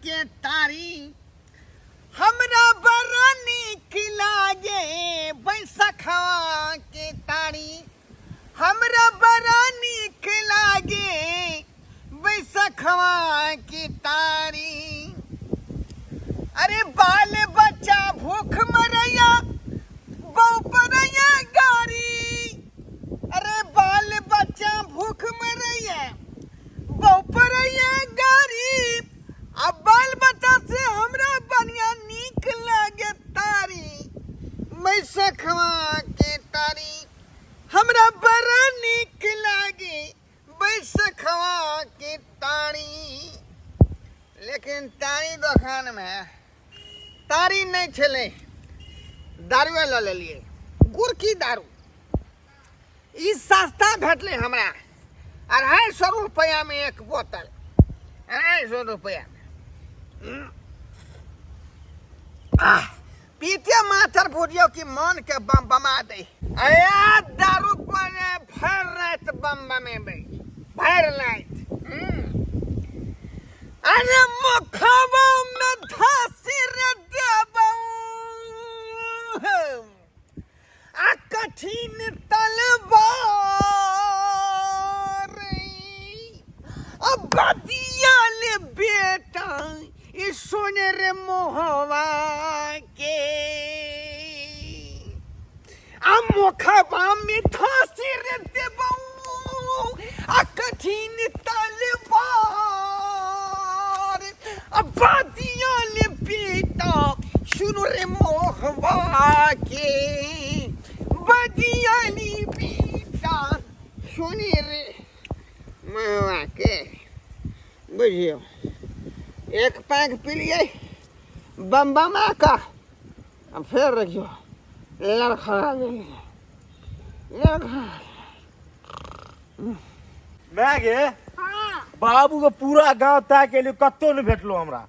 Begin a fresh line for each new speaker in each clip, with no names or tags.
के तारी हमरा बड़ा नीक लागे बैसखवा के तारी हमरा बड़ा नीक लागे बैसखवा के तारी अरे बाल बच्चा भूख मरैया बहु परैया गारी अरे बाल बच्चा भूख मरैया बहु परैया गारी आ बाल बच्चा से हमरा बढ़िया नीक लागे तारी बैसखवा के तारी हमरा बड़ा नीक लागे बैसखवा के तारी लेकिन तारी दोकानमे तारी नहि छलै दारुए लऽ लेलियै गुड़की दारू ई सस्ता भेटलै हमरा 250 रुपैआमे एक बोतल 250 रुपैआमे आह पीते माथर बुझियौ कि मन के बम बमा दे अया दारू पर भरि राति बम बमेबै भरि राति अरे मुखबा में धासी रे देबौ आ कठिन तलवार अब बदिया ले बेटा ई सोने रे मोहवा के आ मोखबा में धासी रे देबौ आ कठिन तलवार आ बदिया ले बेटा सुनो रे मोहवा के बदिया ले बेटा सुनी रे मोहवा के बुझियौ एक पैक पिलियै बम बमा कऽ आ फेर देखियौ लड़खड़ा गेलियै लड़खड़ा
माय गे
हाँ
बाबू के पूरा गांव ताकि एलियो कतौ नहि भेटलो हमरा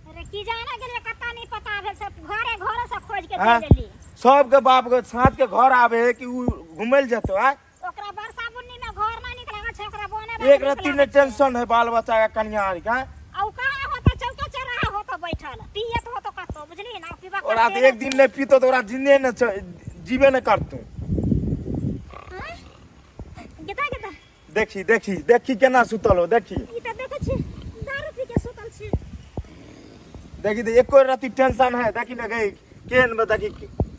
अरे की जाने गेलियै कतऽ नहि पता भेल से घरे घरे से खोज के
हाँ?
चलि एली
सबके बाप के साथ के घर आवे है कि उ घुमै लए जेतो आ
ओकरा वर्षा बुन्नी में घर ना निकलावे छै ओकरा बोने वाला
एक रत्ती ने टेंशन है बाल बच्चा के कनिया आर के
आ उ कहाँ होता चौका चौराहा होता बैठल पियत होतो कतो बुझली ना पीबा
ओकरा तऽ एक दिन नहि पीतो तऽ ओकरा जिन्दे ने जीबे ने करतो
गीता गीता
देखी देखी देखी केना सुतल हो देखी
ई तऽ देखै छी दारू पी के सुतल छी
देखी तऽ एको रत्ती टेंशन है देखी ने गई केहन में देखी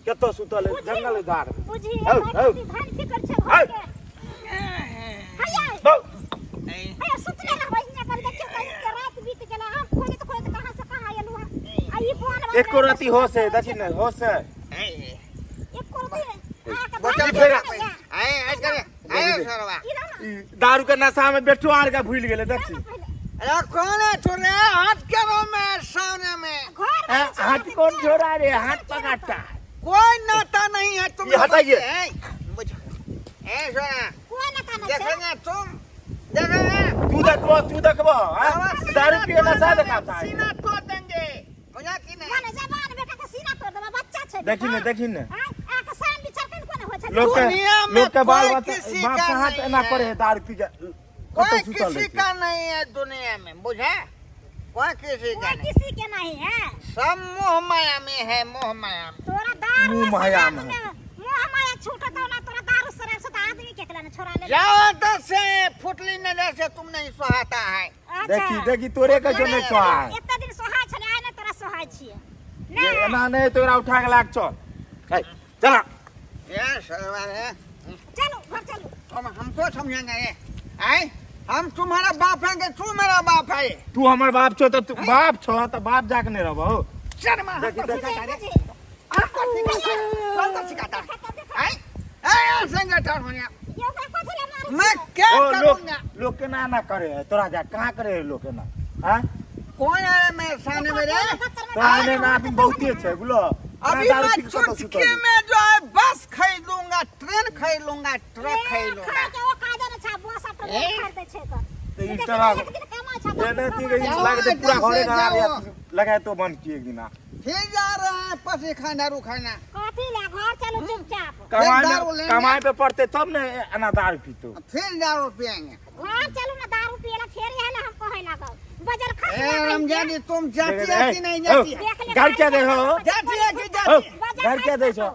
कतऽ सुतल है जंगल धार
बुझी
हौ, हौ।
धान फिकर छै
हौ।
घर के हैया
बौ
हैया सुतले रहबै हियाँ पर देखियौ कहीं के रात बीत गेलै हम खोजैत खोजैत कहाँ से कहाँ एलहुँ हँ आ ई बोन
एको रत्ती होश है देखी ने होश है
एको रत्ती अहाँके
बोतल
धान
फेर
फिकर यऽ।
आए आए करे आए सरवा
ई रह ना
ई दारू के नशा में बेटो आर के भूल गेलै देखी
पहिले
अरे कौन है छोरे हाथ करो मैं सामने में
घर में
हाँ, हाथ कौन छोड़ा रे हाथ पकड़ता है
कोई नाता नहीं है तुम
ये हटाइए।
मुझे ए सोना
कोई नाता नहीं छै
देखेंगे तुम देखेंगे
तू देखबो तू देखबो हाँ? दारू पिए नशा दिखाता है
सीना तोड़ देंगे बुझा कि नहीं
माने जवान बेटा के सीना तोड़ देबै बच्चा छै
देखी ने देखी ने
आँय अहाँके शान विचार कनिको नहि होइ छै
लोग के
दुनिया में
लोग के बाल
कोई
बच्चा
किसी
बाप
का
कहाँ
नहीं
एना
है।
करे है दारू पी के
कोई
कतौ सुतल
किसी
रहै
का नहीं है दुनिया में बुझा कोई किसी का
कोई
नहीं
किसी के नहीं है
सब मोह माया में है मोह माया में
तोरा दारू
मुँह
आ
माया
शराब
में।
में मोह माया छूटत ना तोरा दारू शराब से तो आदमी के ना छोड़ा ले
जाओ तो से फुटली नजर से तुम नहीं सुहाता है
अच्छा।
देखी देखी तोरे के जो नहीं सोहा है
एते दिन सोहाय छले आइ ने तोरा सोहाय छियै
ये
नहि
एना नहीं तोरा उठा के लाग चल है चला
ये सरवा है
चलू घर चलू
तुम हमको समझेंगे ये आए हम तुम्हारा बाप है कि तू मेरा बाप है
तू हमर बाप छो तो तू बाप छो तो बाप जाके नहीं रहबो
शर्मा
देखी,
हमको
देखी।
सिखाता रे हमको सिखाता कौन सा सिखाता
देखा
आए आए संगठन हो गया
ये ओकरा कथी ले मारै
मैं
छियै?
क्या
ओ लोग
करूंगा
लोग के ना ना करे है तोरा जा कहाँ करे है लोग के ना हाँ
कौन आया मेरे सामने मेरे
तो आने ना आदमी बहुते छै बुझलो
अभी मैं चुटकी में जो है बस खरीद लूंगा ट्रेन खरीद लूंगा ट्रक खरीद लूंगा
खा के ओ काजे ने छा बस आ
ए?
ट्रेन खरीदै छै तऽ
तो ई
देखी,
ट्रक
एक दिन कमाइ छा
ये नहीं थी
दस
कि
जाओ,
लागे पूरा
इधर
घरे
से
ना
जाओ।
लगाए तो बंद किए एक दिना
फिर जा रहे हैं पसी खाना रुखाना
कथी ले घर चलू चुपचाप
कमाए
दारू
में
लेंगे।
कमाए पे पड़ते तब ने एना दारू पीतो
फिर दारू पियेंगे
घर चलू ना दारू पियला फेर इहे ला हम कहै लागब बजर खस
ए रमजानी तुम जाती है कि नहीं जाती है?
देख ले
गाड़ी क्या देखो?
जाती है कि
ओ,
जाती है?
घर क्या दै छौ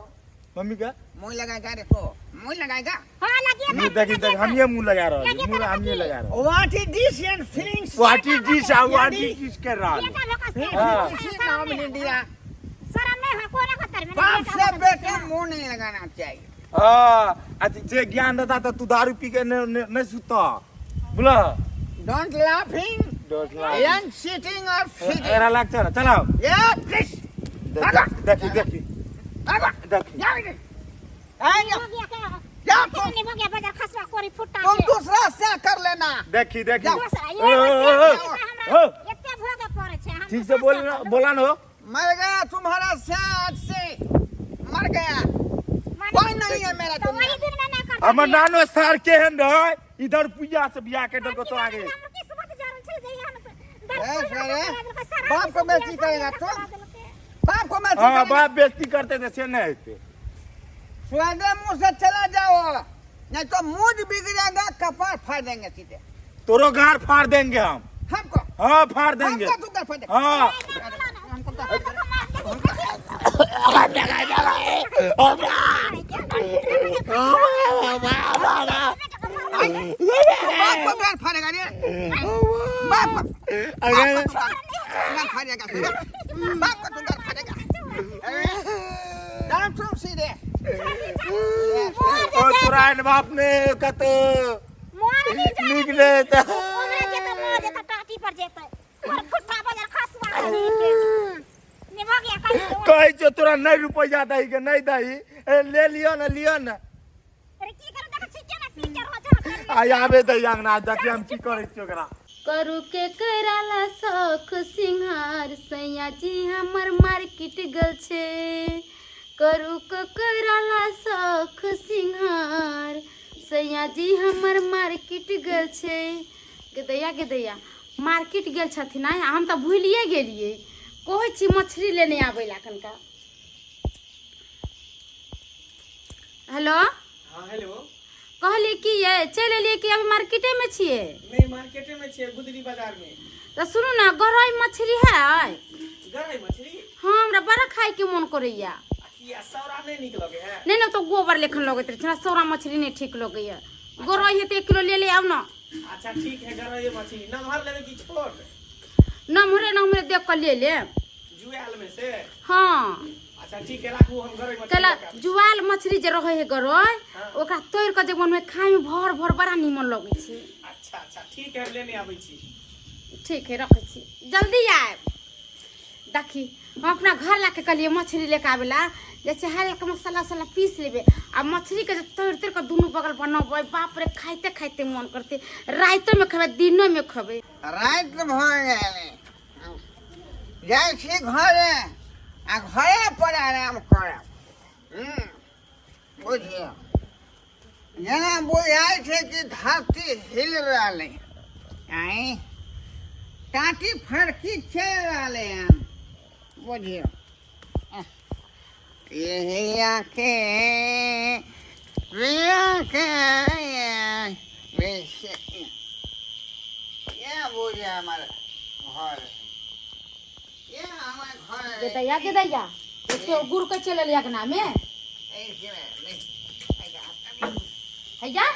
मम्मी का
मुंह लगाएगा रे तो मुंह लगाएगा।
हां लगिए।
मुंह देखी देख, हम ये मुंह लगा रहल मुंह हम ये लगा रहल।
What is this and feelings?
What is this? What is this कर रहल? हाँ।
नाम इंडिया।
शरम नहीं है कोरा खतर में।
बाप से बेटे मुंह नहीं लगाना चाहिए।
हाँ, अथी जे ज्ञान देता तऽ तू दारू पी के नहि सुतह बुझल।
Don't laughing
don't.
And sitting और फिटिंग।
एकरा लाग चल चलाओ।
ये प्लीज।
देखी देखी
भागो।
देखी।
जाओ इधर। आ जाओ।
हो गया क्या?
जाओ तुम।
नहीं हो गया बजर खसवा कोरी फुट्टा
तुम
के।
दूसरा से कर लेना।
देखी देखी।
दोसरा
ओ,
ये
ओ, ओ,
हमरा
ओ।
एते भोगे पड़े छै हम।
ठीक से बोल ना, बोला न हो।
मर गया तुम्हारा से आज से मर गया, कोई नहीं है मेरा
तो
दुनिया
वही दिन में ना कर।
हमर नानो सार केहन रहै इधर पूजा से बियाह के देलको तो आगे।
किस्मत जरल छल जे हम।
ए, सारे, बाप को बेइज्जती करेगा तू? बाप को मैं
हाँ, बाप बेइज्जती करते थे से नहीं होते।
स्वादे मुंह से चला जाओ, नहीं तो मुंह बिगड़ेगा, कपार फाड़ देंगे सीधे।
तोरो गार फाड़ देंगे हम।
हमको?
हाँ, फाड़ देंगे।
हमको तू गार फाड़ दे।
हाँ।
हमको तो बाप को गार फाड़ेगा रे बाप को।
अगर
बाप को गार फाड़ेगा, बाप को तू गार फाड़ेगा। नाम तुम सीधे।
ओ तोरा एहन बाप ने कतो
मोर भी जाए।
नीक नहि तऽ
ओकरा जेतै मोर जेतै टाटी पर जेतै और फुट्टा बजर खसवा निभो गया कहीं।
कहै छौ तोरा नहि रुपैआ दही के नहि दही, ए, ले लिअ ने, लिअ ने।
अरे की करू, देखै छी केना पी के रोज हाथ।
आइ आबे दही अंगना, देखी हम की करै छियै ओकरा।
करू के कराला शौख सिंहार सैया जी हमर मार्केट गेल छै। करू के कराला शौख सिंहार सैया जी हमर मार्केट गेल छै। गेदैया गेदैया मार्केट गेल छथिन। आइ हम तऽ भूलिए गेलियै, कहै छी मछली लेने आबै ला कनका। हेलो।
हाँ, हेलो।
कहलियै की ये चलि एलियै कि अभी मार्केटे मे छियै?
नहीं, मार्केटे में छियै, गुदरी बाजार में।
तऽ सुनू ने, गरई मछली है?
गरई मछली?
हाँ, हमरा बड़ा खायके मोन करैया।
आ किया, सौरा नहीं नीक लगे है?
नहि ने, तऽ गोबर लेखन लगैत रहै छै, हमरा सौरा मछली नहि ठीक लगैया। गरई हेतै 1 किलो ले ले आउ ने।
अच्छा ठीक है, गरई मछली नमहर लेबै कि छोट?
नम्हरे नम्हरे देख कऽ ले लेब।
जुआल में से?
हाँ।
अच्छा ठीक है, राखू, हम गरई मछली
कैला
लऽ के आबै छी।
जुआल मछली जे रहै है गरई,
हाँ।
ओकरा तोड़ि कऽ जे बनबै खायमे भर भर बड़ा नीमन लगै छै।
अच्छा अच्छा, ठीक है, हम लेने आबै छी।
ठीक है, रखै छी, जल्दी आयब। देखी, हम अपना घर ला के कहलियै मछली लेके आबै ला, जे छै हल्का मसाला उसाला पीस लेबै आ मछलीके जे तोड़ि तोड़ि कऽ दुनू बगल बनबै, बाप रे, खाइते खाइते मन करतै, रातिोमे खेबै दिनोमे खेबै।
राति भऽ गेलै, जाइ छी घरे आ घरे पर आराम करब। बुझियौ, जेना बुझाइ छै कि धरती हिल रहलै, आँय, टाटी फड़की चलि रहलै हन। बुझियौ, यही आके प्रिया के ये बुझे हमर घर, ये हमर घर।
गेदैया गेदैया, एते गुड़ के चलि एलियै अंगनामे? हैया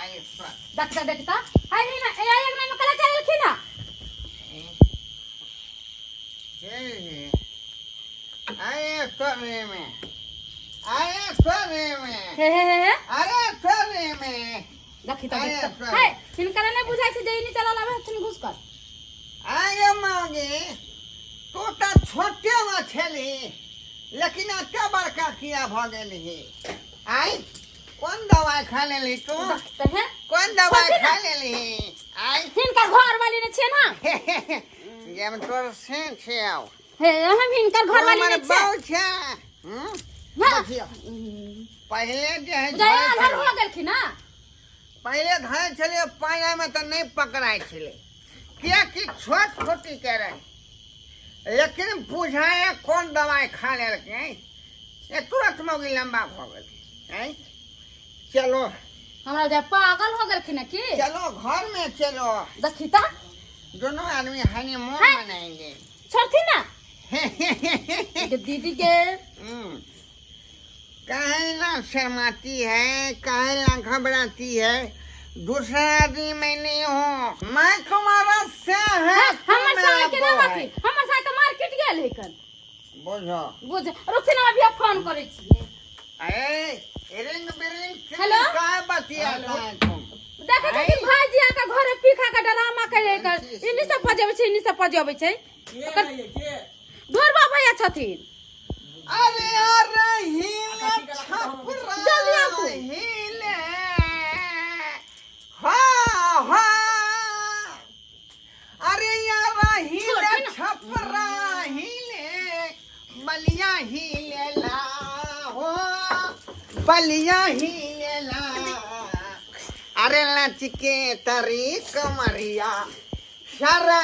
देखता देखता हाय नहीं ना, ए आई अंगना में कला चल एलखिन ना।
अरे तोरे में, अरे तोरे में।
हे हे हे हे।
अरे तोरे में।
देखी त
अरे
देखता
तोरे।
हे, हिनका नहि बुझाइ छै जे ई नहि चलल आबै हथिन घुस कर।
अरे मौगी, तू तऽ छोटे में छली, लेकिन एते बड़का किया भऽ गेलही? आइ कोन दवाइ खा लेलही तू?
तऽ हे।
कोन दवाइ
कथी ने?
खा लेलही आइ?
हिनकर घर वाली नहि छियै ना?
जेम तोर से छियौ।
हे, हम हिनकर घर वाली
हमर
नहि छियै।
बाउ छै। हम्म?
हाँ।
देखियौ, पहिले जे है
बुझाइ
धरै
आधार
छलियै।
हो गेलखिन ना।
पहिले धरै छलियै पानिमे तऽ नहि पकड़ाइ छलै, किएकि छोट छोटी के रहै, लेकिन बुझाए कोन दवाइ खा लेलकै, ए तुरंत मौगी लम्बा भऽ गेलै। आँय, चलो।
हमरा बुझाइ पागल हो गेलखिन की।
चलो, घर में चलो।
देखी तऽ
दोनों आदमी हनीमून
हाँ।
मनाएंगे।
छोड़थिन ना के दीदी के।
काहे ना शर्माती है, काहे ना घबराती है? दूसरा आदमी मैं नहीं हूँ, मैं तुम्हारा से है।
हाँ,
तुम
हमर
मेरा
साय के ना
बहू है।
रखी, हमर साय तऽ मार्केट गेल है कन।
बुझो।
बुझ, रुकथिन, हम अभी फोन करै छियै।
अरे रिंग बिरिंग।
हेलो?
काय बतियाता है तुम?
देखै छै कि भाईजी आके घरे पी खा के डरामा करे कर, इन्हीं सब पजबै छै, इन्हीं सब पजबै छै।
के रहियै के?
ढोरबा भैया छथिन।
अरे अरे हिले छपरा।
जल्दी आबू।
हिले, हाँ हाँ, अरे यार हिले।
छोड़ ना।
छपरा हिले, बलिया हिले ला हो, बलिया हिले ला। अरे लचके तरी कमरिया, सारा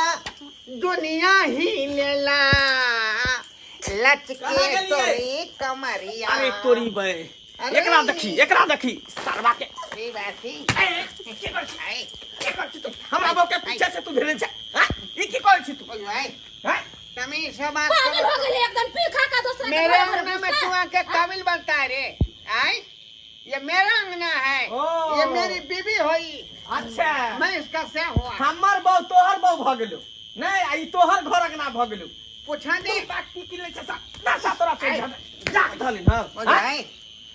दुनिया हिले ला। लचके
कहाँ गेलियै?
तोरी कमरिया।
अरे तोरी बे।
अरे।
एकरा देखी, एकरा देखी सरवा के।
की बात ही?
ए, की करै छी? की करै छी तू? हमरा बहू के पीछे से तू धेने छै, हाँ? ई की करै छी तू?
भाई,
हाँ?
तमीज से बात
पागल
करो।
हो गेलै एकदम, पी खा के दोसरा के
मेरे
घरे घरे
अंगना में
घुसता।
तू आके काबिल बनता है रे? आय, ये मेरा अंगना है।
ओ।
ये मेरी बीबी होई।
अच्छा।
मैं इसका से हुआ।
हमर बहू तोहर बहू भऽ गेलौ नहि, आ ई तोहर घर अंगना भऽ गेलौ।
पूछा दे।
तू बात की की लै छै सा नशा तोरा चढ़ि जात जाक धलिन। हाँ।
ओ जाए।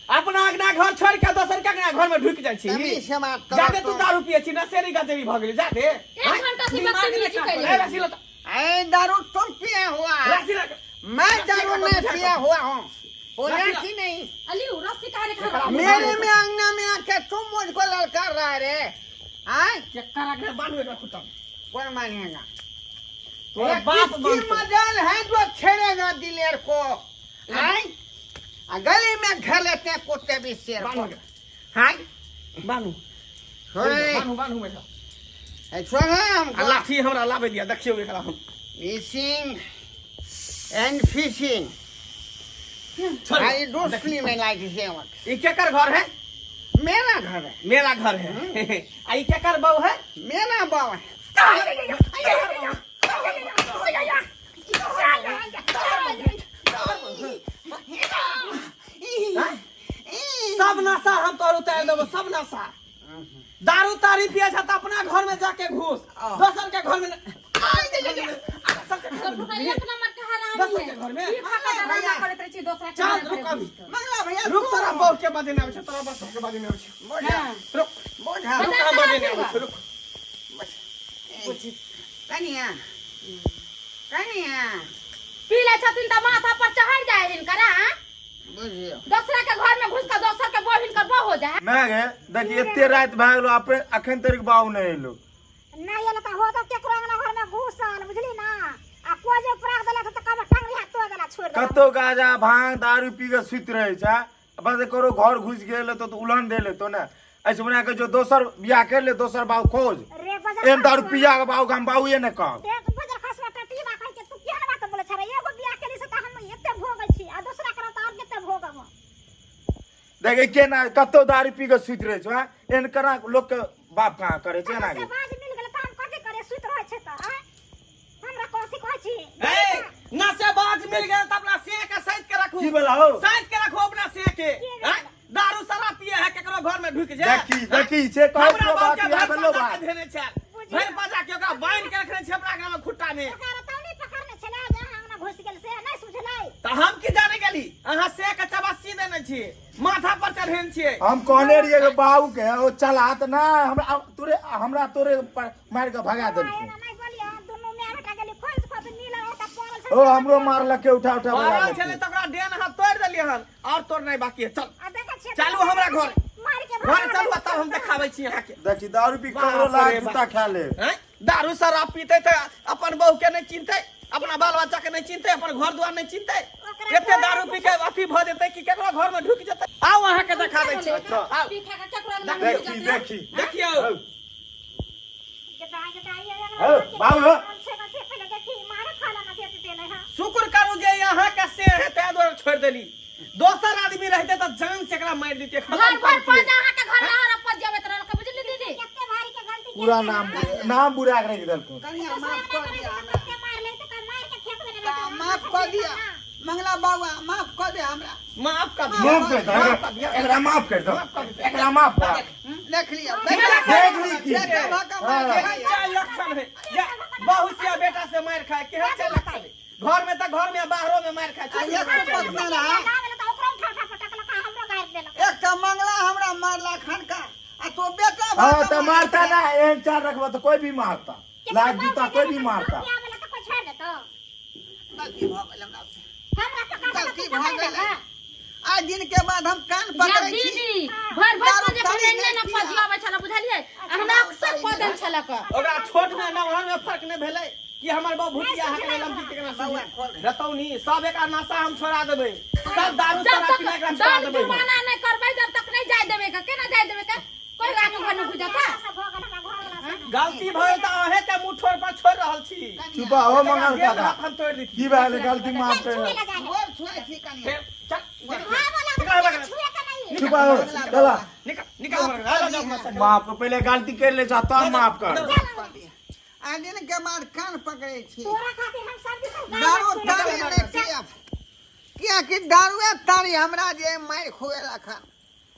अपना अंगना घर छोड़ के दोसर के अंगना घर में ढुकि जाइ छी।
तमीज से बात करो।
जादे तू
तुम।
दारू पिए छी, नशेरी गजेरी भऽ गेली जादे।
एक घंटा से बदतमीजी कैले।
रसी लता।
ऐ दारू तुम पिए हुआ है।
रसी लगा।
मैं दारू नहीं पिया हुआ हूँ, बोला
रसी
कि नहीं?
अली रस्सी काहे खा?
मेरे में अंगना में आके तुम मुझको ललकार रहा है रे? आय।
केकर अंगना? बान्हू एकरा खुट्टा।
कौन मानेगा?
तोरा
ये
बाप
किसकी
बान्हतौ।
मजाल है जो छेड़ेगा दिलेर को? आय, आ गली में घेर लेते हैं कुत्ते भी शेर को।
बान्हू एकरा।
हाय।
बान्हू।
छोड़े।
बान्हू, बान्हू एकरा।
ए, छोड़े
आ
हमको।
लाठी हमरा लाबै दिया, देखियौ एकरा हम।
Fishing and fishing.
छोड़।
आई दूसरी में लाइक सेवक।
ई केकर घर है?
मेरा घर है।
मेरा घर है। आ ई केकर बहू है?
मेरा बाबा है।
सब नशा हम तोर उतार देबो, सब नशा। दारू तारी पिए छ त अपना घर में जाके घुस, दोसर के घर में न- दोसर के घर में।
एक नंबर के हरामी
दोसर
है।
के घर में।
पी खा के डरामा करैत रहै छै दोसरा के
चल
घरे
रुक अभी।
घुसि कऽ।
मंगला भैया।
रुक, तोरा बहू के बाजे नहि आबै छै, तोरा बस के बाजे नहि आबै छै।
बोझा।
रुक।
बोझा।
रुक, हम बाजे नहि आबै छै, रुक।
कनिया, कनिया।
पी लै छथिन तऽ माथा पर चढ़ि जाइ हिनकर, हाँ?
बुझियो।
दोसरा के घर में घुस के दोसर के बहू हिनकर बहू हो जाए।
मैं गे देखी, एते राति भए गेलो, अपने अखन तक बाबू नहि एलो।
नहि एल तऽ हो तऽ केकरो अंगना घर में घुसल, बुझली ना? आ कोइ जे उपरा देलक तऽ कब टांगरी हाथ तोड़ देलक, छोड़ देलक।
कतौ गाजा भांग दारू पी के सुति रहै छै, बस ककरो घर घुसि गेल तो उलहन दे लेतो ने। ऐसे बना के जो दोसर बियाह कर ले, दोसर बाबू खोज।
रे बजर।
एहन दारू पिया के बाबू के हम बाबूए ने कहब।
एक बजर खसवा टटीबा कहै छै, तू केहन बात बोलै छै रे? एगो बियाह केली से तऽ हम एते भोगै छी, आ दोसरा करब तऽ आओर कते भोगब?
देखे केना कतौ दारू पी के सुति रहै छै, हाँ? एहन केना लोक के बाप कहाँ करै छै एना
से
के?
बाज मिल गेल तऽ हम कथी करे? सुति रहै छै तऽ आँय? हमरा कथी कहै छी?
ए, नशेबाज मिल गया तो अपना से के सैत के रखू।
की बोला हो?
सैत के रखू अपना से के। हैं? दारू शराब पिए है, केकरो घर में ढुक जाए।
देखी देखी से कहै
हमरा
छौ
बाप
बात
के
इएह
भरि
भेलौ
पजा
बात।
के धेने छल, भरि पजा के ओकरा बान्हि के रखने छै अपना घर में खुट्टा में।
ओकरा तौनी पकड़ने छलै जे अहाँ अंगना घुसि गेल, से नहि सुझलै।
तऽ हम की जाने गेली? अहाँ से के चबस्सी देने छी, माथा पर चढ़ेने छियै।
हम कहने रहियै कि बाबू के ओ चला तऽ नहि, हमरा तोरे, हमरा तोरे पर मारि के भगा देलकै।
एना नहि बोलिए, दुनू माय बेटा गेली खोज खोज, मिलल ओतऽ पड़ल छै।
ओ हमरो मारलकै, उठा उठा भगा
मारल छलै
देलकै।
तऽ ओकरा डेन अहाँ तोड़ि देलियै हन, आओर तोड़नाइ बाकी है। चल।
आ देखै छियै।
चलू हमरा घर।
मारि के
घर चलू, आ तब हम देखाबै छी अहाँके।
देखी, दारू पी के
बाप
ककरो लाग
रे
जूता
बाप।
खा ले।
हैं? दारू शराब पीते तऽ अपन बहू के नहि चिन्हतै, अपना बाल बच्चा के नहि चिन्हतै, अपन घर दुआर नहि चिन्हतै। एते दारू पी के अथी भऽ जेतै कि केकरो घर में ढुकि जेतै। आउ, अहाँके देखा दै छी। आउ।
पी खा के केकरो अंगना में घुसि
देखी
जेतै।
देखी।
देखियौ।
हौ, हौ, बाबू हौ।
शुक्र करू जे अहाँके से है ताहि दुआरे छोड़ि देली, दोसर आदमी रहते तऽ जान से एकरा मारि दितियै।
घर भर पजा अहाँके घर में और पजबैत रहल, बुझली दीदी?
पूरा नाम नाम बुरा के रख देलको।
कनिया माफ कर दिया हमरा।
कते मार ले तऽ मार के फेंक देने रहै।
माफ कर दिया मंगला बाबा, माफ कर दे हमरा।
माफ कर दिया।
माफ कर दो एकरा, माफ कर दो एकरा, माफ कर।
देख लिया।
देख ली की।
बेटा भाका मार
केहन
लिया।
चाल लक्षण है जे बहू से आ बेटा से मार खाए? केहन चाल लक्षण है? घर में त घर में आ बाहरो में मार खाए।
आ एक पत्ना रहा।
ना गेलै तऽ ओकरो उठा उठा पटकलक आ हमरो गारि देलक।
एकटा मंगला हमरा मारला खनका आ तो बेटा
हाँ
भाका
तो
मार
मारता ना, एहन चार रखबा तो कोई भी मारता, लाख जूता कोई भी मारता।
बियाह वाला तऽ कोइ छोड़ि देतौ?
गलती भऽ गेल हमरा से।
हमरा पकड़
गलती भऽ गेल। आइ दिन के बाद हम कान
या
पकड़ै छी।
दीदी, भर भर
दारू
को जे
तारी
भेलै
नहि
ने
पिया।
पजियाबै छल, बुझलियै? आ हमरा अक्सर कऽ देल छल क।
ओकरा छोट में नवहर में फर्क नहीं भेलै कि हमर बहू भुतिया है के लमकी केना
बौआ, खोल रे।
रतौनी सब एकरा नशा हम छोड़ा देबै, सब दारू
जब
शराब
तक
पीना एकरा छोड़ा
दंड
देबै।
जुर्माना नहि करबै जब तक नहि जाय देबै के। केना जाय देबै के? कोई रात घर में गुजरता।
भऽ गेल हमरा घर वाला से।
गलती भऽ गेल तऽ अहें के मुँह ठोर पर छोड़ रहल छी।
चुप हो मंगल
गेल
काका।
रहत हम तोड़ि दैती।
की भए गेलै? गलती माफ कर।
छुए ला जाइ है।
गोर छुए छी कनिया।
फेर चल।
घर वाला
निकल बगल।
छुए के नहीं।
चुप हो, चला।
निकल निकल हमरा घर, जाओ अपना से।
माफ कर, पहले गलती कर ले जा तब माफ कर।
कर दिया। आइ दिन के बाद कान पकड़ै छी।
तोरा खातिर हम सब दिन
दारू तारी नहि पियब, कियाकि दारुए तारी हमरा जे मारि खुएलक हन,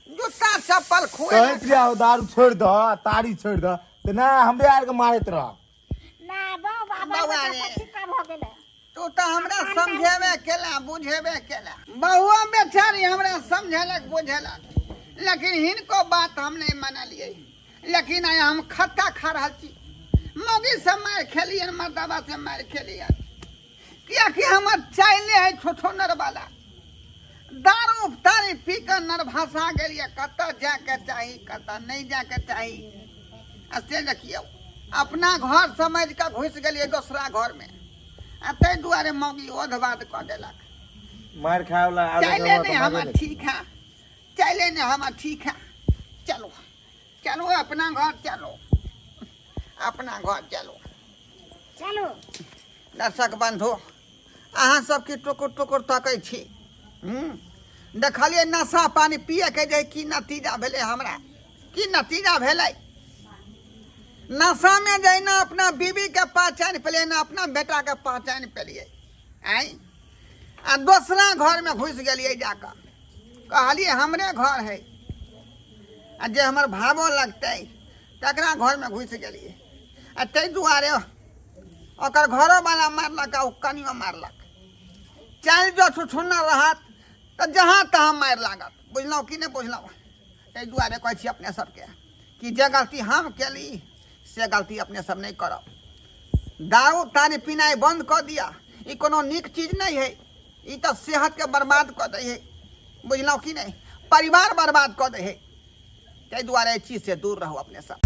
जूता चप्पल
कहैत
खुएलक।
रहियै दारू छोड़ि दह, तारी छोड़ि दह, तऽ नहि हमरे आरके मारैत रह।
ना बौआ,
बौआ
बौआ
रे।
ठीक भऽ गेलै।
तू तऽ हमरा समझेबे केला, बुझेबे केला। बहुआ बेचारी हमरा समझेलक बुझेलक, लेकिन हिनको बात हम नहि मानलियै। लेकिन आइ हम खत्ता खा रहल छी। मौगी से मारि खेलियन, मर्दाबा से मारि खेलियन, कियाकि हमर चाइले है छोछो नरवाला। दारू तारी पी कऽ नरभाषा गेलियै, कतऽ जायके चाही कतऽ नहि जायके चाही। आ से देखियौ, अपना घर समझि कऽ घुसि गेलियै दोसरा घरमे, आ ताहि दुआरे मौगी ओध बाध कऽ देलक।
मारि खाय वाला आदत
चले
रहबा
नहीं
तऽ
हमर
मारे।
ठीक है, चले नहीं हमर ठीक है। चलो चलो, अपना घर चलो, अपना घर चलो।
चलू।
दर्शक बंधु, अहाँ सबके टुकुर टुकुर तकै छी। देखलियै नशा पानी पियके जे की नतीजा भेलै हमरा, की नतीजा भेलै। नशामे जहिना अपना बीबीके पहचानि पेलियै ने अपना बेटाके पहचानि पेलियै। आँय, आ दोसरा घरमे घुसि गेलियै, जाकऽ कहलियै हमरे घर है आ जे हमर भावो लगतै तकरा घरमे घुसि गेलियै। आ ताहि दुआरे ओकर घरोवला मारलक आ ओ कनियो मारलक। चालि जँ छुछुन्नर रहत तऽ जहाँ तहाँ मारि लागत। बुझलहुँ कि नहि बुझलहुँ? ताहि दुआरे कहै छी अपने सबके कि जे गलती हम केली से गलती अपने सब नहि करब। दारू तारी पीनाइ बन्द कऽ दिअ। ई कोनो नीक चीज नहि है, ई तऽ सेहतके बर्बाद कऽ दै है। बुझलहुँ कि नहि? परिवार बर्बाद कऽ दै है। ताहि दुआरे एहि चीजसँ दूर रहू अपने सब।